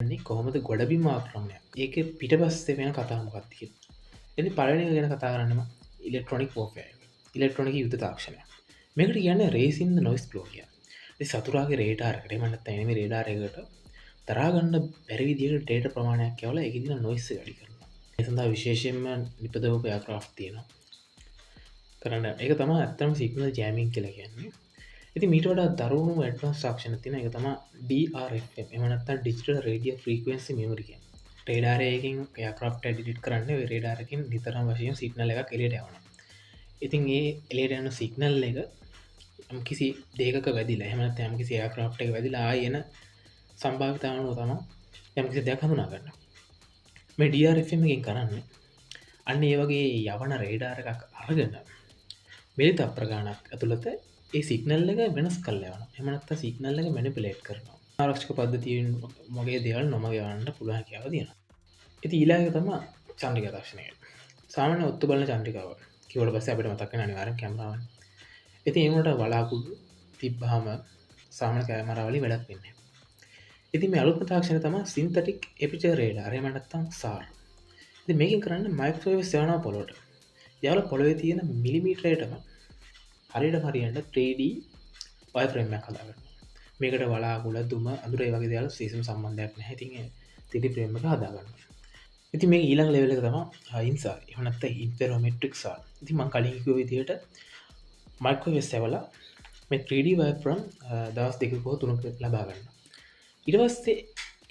කරන්නේ කොහොමද ගොඩබිම් ආක්‍රමණයක්. ඒකේ පිටපස්සේ වෙන කතාව මොකක්ද කියලා. ඉතින් පළවෙනි එක ගැන කතා කරන්නම ඉලෙක්ට්‍රොනික වෝෆෙයාර් එක. ඉලෙක්ට්‍රොනික යුද්ධ තාක්ෂණය. මේකට කියන්නේ රේසින් ද නොයිස් ෆ්ලෝ කියලා. ඉතින් සතුරාගේ රේඩාර් එකට, එහෙම නැත්නම් එනිමි රේඩාර් එකකට තරහා ගන්න බැරි විදියට ඩේටා ප්‍රමාණයක් යවලා ඒකේ තියෙන නොයිස් එක වැඩි කරනවා. ඒ සඳහා විශේෂයෙන්ම නිපදවපු එයාක්‍රාෆ්ට් තියෙනවා. කරන්න ඒක තමයි ඇත්තටම සිග්නල් ජෑමින් කියලා කියන්නේ. ඉතින් මීට වඩා දරුණු ඇඩ්වාන්ස් තාක්ෂණයක් තියෙනවා. ඒක තමයි DRFM. එහෙම නැත්නම් ඩිජිටල් රේඩියෝ ෆ්‍රීකවෙන්සි මෙමරි කියන්නේ. රේඩාර් එකකින් එයාක්‍රාෆ්ට් එක ඩිටෙක්ට් කරන්නේ ඔය රේඩාර් එකකින් නිතරම වශයෙන් සිග්නල් එකක් එළියට යවනවා. ඉතින් ඒ එළියට යන සිග්නල් එක යම් කිසි දෙයක වැදිලා, එහෙම නැත්නම් යම් කිසි එයාක්‍රාෆ්ට් එක වැදිලා ආයෙ එන සම්භාවිතාව අනුව තමයි යම් කිසි දෙයක් හඳුනා ගන්න. මේ DRFM එකෙන් කරන්නේ අන්න ඒ වගේ යවන රේඩාර් එකක් අරගෙන මිලි තප්පර ගාණක් ඇතුළත ඒ සිග්නල් එක වෙනස් කරලා යවනවා. එහෙම නැත්නම් සිග්නල් එක මැනිපියුලේට් කරනවා. ආරක්ෂක පද්ධතියෙන් වගේ දේවල් නොමග යවන්න පුළුවන් හැකියාව තියෙනවා. ඉතින් ඊළඟ එක තමයි චන්ද්‍රිකා තාක්ෂණය. සාමාන්‍ය ඔත්තු බලන චන්ද්‍රිකාව කිව්වට පස්සේ අපිට මතක් වෙන අනිවාර්යෙන් කැමරාවනේ. ඉතින් ඒ වුණාට වලාකුළු තිබ්බහම සාමාන්‍ය කැමරා වලින් වැඩක් වෙන්නේ නැහැ. ඉතින් මේ අලුත්ම තාක්ෂණය තමයි සින්තටික් එපිචර් රේඩාර්. එහෙම නැත්නම් SAR. ඉතින් මේකෙන් කරන්නේ මයික්‍රෝවේව් යවනවා පොළොවට. යවලා පොළොවේ තියෙන මිලිමීටරයටම හරියටම හරියන්න 3D වයර්ෆ්‍රේම් එකක් හදාගන්නවා. මේකට වලාකුළ, දුම, අඳුර ඒ වගේ දේවල් කිසිම සම්බන්ධයක් නැහැ. ඉතින් ඒ 3D frame එක හදාගන්නවා. ඉතින් මේක ඊළඟ ලෙවල් එක තමයි INSAR. එහෙම නැත්නම් ඉන්ටර්ෆෙරොමෙට්‍රික් SAR. ඉතින් මං කලින් කිව්ව විදිහට මයික්‍රෝවේව් යවලා මේ 3D වයර්ෆ්‍රේම් දවස් දෙකක හෝ තුනක ලබා ගන්නවා. ඊට පස්සේ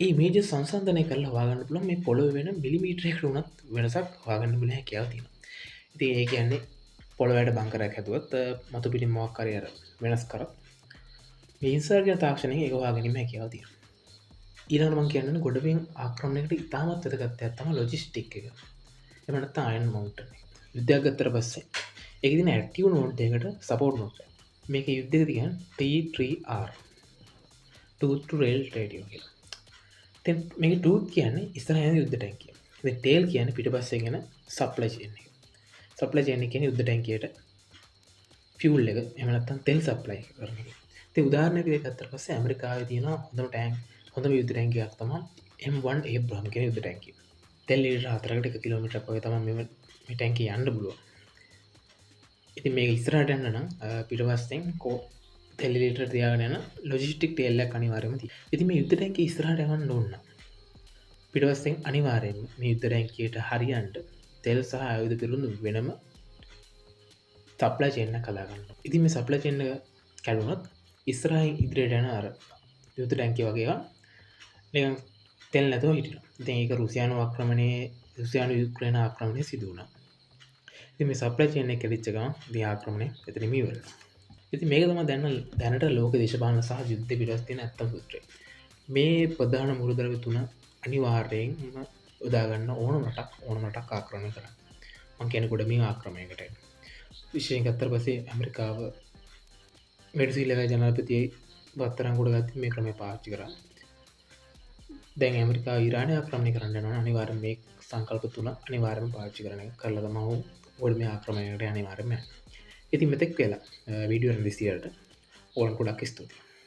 ඒ ඉමේජස් සංසන්දනය කරලා හොයාගන්න පුළුවන් මේ පොළොවේ වෙන මිලිමීටරයකට වුණත් වෙනසක් හොයාගන්න පුළුවන් හැකියාව තියෙනවා. ඉතින් ඒ කියන්නේ පොළොවට බංකරයක් හැදුවත් මතු පිටින් මොකක් හරි අර වෙනස් කරත් මේ ඉන්සාර් කියන තාක්ෂණයෙන් ඒක හොයාගැනීමේ හැකියාව තියෙනවා. ඊළඟට මං කියන්නේ ගොඩබිම් ආක්‍රමණයකට ඉතාමත් වැදගත් දෙයක් තමයි ලොජිස්ටික් එක. එහෙම නැත්නම් අයන් මවුන්ටන් එක. යුද්ධයක් ගත්තට පස්සේ ඒකේ තියෙන ඇක්ටිව් නෝඩ් එකකට සපෝට් නෝඩ් එක. මේක යුද්ධයකදී කියන්නේ T3R Tooth to Rail Radio කියලා. ඉතින් මේකේ ටූත් කියන්නේ ඉස්සරහ යන යුද්ධ ටැංකිය. ඉතින් ටේල් කියන්නේ පිටිපස්සෙන් එන සප්ලයි චේන් එක. සප්ලයි චේන් එක කියන්නේ යුද්ධ ටැංකියට ෆියුල් එක එහෙම නැත්නම් තෙල් සප්ලයි කරන එක. ඉතින් උදාහරණයක් විදිහට ගත්තට පස්සේ ඇමරිකාවේ තියෙන හොඳම ටැංක් හොඳම යුද්ධ ටැංකියක් තමයි M1 Abrams කියන යුද්ධ ටැංකිය. තෙල් ලීටර් 4කට 1 කිලෝමීටරයක් වගේ තමයි මේ ටැංකිය යන්න පුළුවන්. ඉතින් මේක ඉස්සරහට යන්න නම් පිටපස්සෙන් තෙල් ලීටර් තියාගෙන යන ලොජිස්ටික් ටේල් එකක් අනිවාර්යයෙන්ම තියෙනවා. ඉතින් මේ යුද්ධ ටැංකිය ඉස්සරහට යවන්න ඕන නම් පිටපස්සෙන් අනිවාර්යයෙන්ම මේ යුද්ධ ටැංකියට හරියන්න තෙල් සහ ආයුධ පිරුණු වෙනම සප්ලයි චේන් එකක් හදා ගන්න. ඉතින් මේ සප්ලයි චේන් එක කැඩුනොත් ඉස්සරහින් ඉදිරියට යන අර යුද්ධ ටැංකිය වගේ ඒවා නිකන් තෙල් නැතුව හිටිනවා. ඉතින් ඒක රුසියානු ආක්‍රමණයේ රුසියානු යුක්‍රේන ආක්‍රමණය සිදු වුණා. ඉතින් මේ සප්ලයි චේන් එක කැඩිච්ච ගමන් ඉතින් ආක්‍රමණය එතනම ඉවර වෙනවා. ඉතින් මේක තමයි දැනට ලෝක දේශපාලන සහ යුද්ධ පිටපස්සේ තියෙන ඇත්තම සූත්‍රය. මේ ප්‍රධාන මූලද්‍රව්‍ය තුන අනිවාර්යයෙන්ම යොදා ගන්න ඕනම රටක් ඕනම රටක් ආක්‍රමණය කරන්න. මං කියන්නේ ගොඩබිම් ආක්‍රමණයකට. විශේෂයෙන් ගත්තට පස්සේ ඇමරිකාව වෙනිසුවෙලාවේ ජනාධිපති අත්අඩංගුවට ගත්තේ මේ ක්‍රමය පාවිච්චි කරා. දැන් ඇමරිකාව ඉරානය ආක්‍රමණය කරන්න යනවා නම් අනිවාර්යයෙන් මේ සංකල්ප තුන අනිවාර්යයෙන්ම පාවිච්චි කරන එක කරලා තමයි ඔහු ගොඩබිම් ආක්‍රමණයකට අනිවාර්යයෙන්ම යන්නේ. ඉතින් මෙතෙක් වෙලා වීඩියෝ රැඳී සිටියට ඔයාලට ගොඩක් ස්තුතියි.